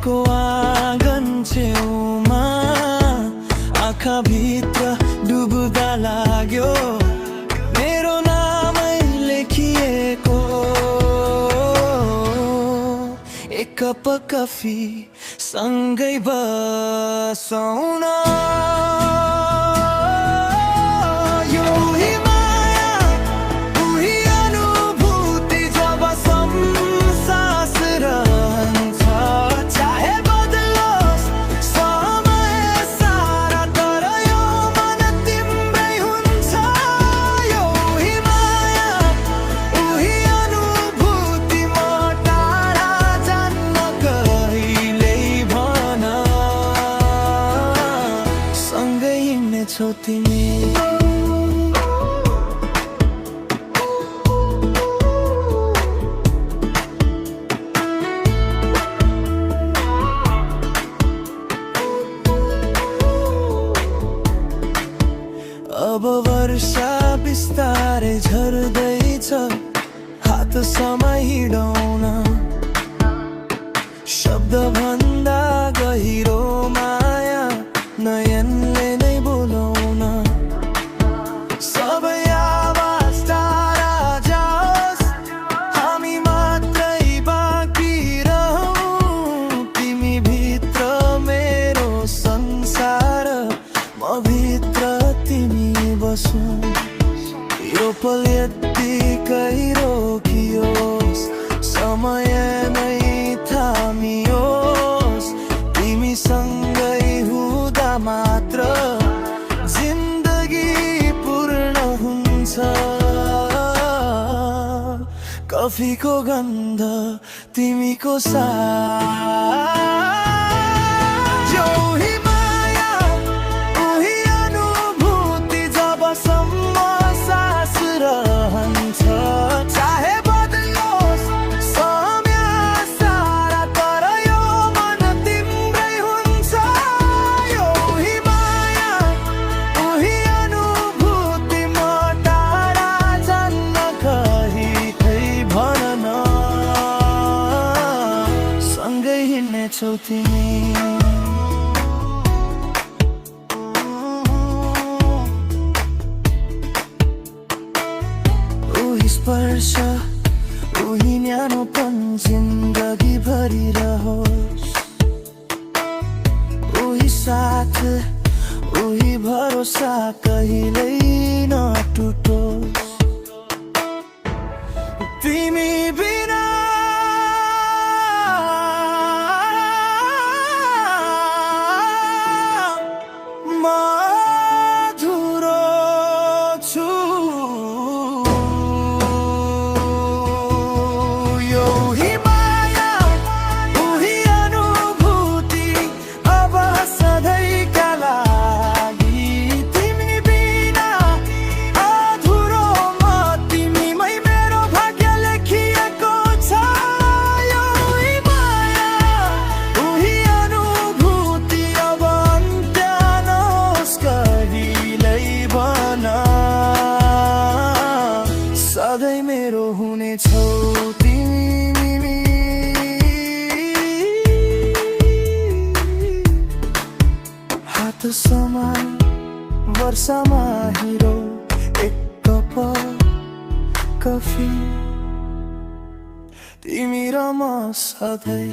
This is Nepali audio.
तिमीको आँगन छेउमा आँखा भित्र डुब्दा लाग्यो मेरो नामै लेखिएको एक कप कफी सँगै बसौँ न छौ तिमी अब वर्षा बिस्तारै झर्दैछ हात समाइडौँ न शब्द भन्दा गहिरो माया नयनले नै बोलाउन सबै आवाज टाढा जाओस् हामी मात्रै बाँकी रहौँ तिमी भित्र मेरो संसार म भित्र तिमी बसौँ यो पल यत्तिकै रोकियोस् समय नै थामियोस् तिमीसँगै हुँदा मात्र जिन्दगी पूर्ण हुन्छ कफीको गन्ध तिमीको साथ छौ तिमी उही स्पर्श उही न्यानोपन जिन्दगी भरि रहोस् उही साथ उही भरोसा कहिल्यै नटुटोस् तिमी बिना सधैँ मेरो हुने छौ तिमी हात समान वर्षामा हिरो एक कप कफी तिमी र म सधैँ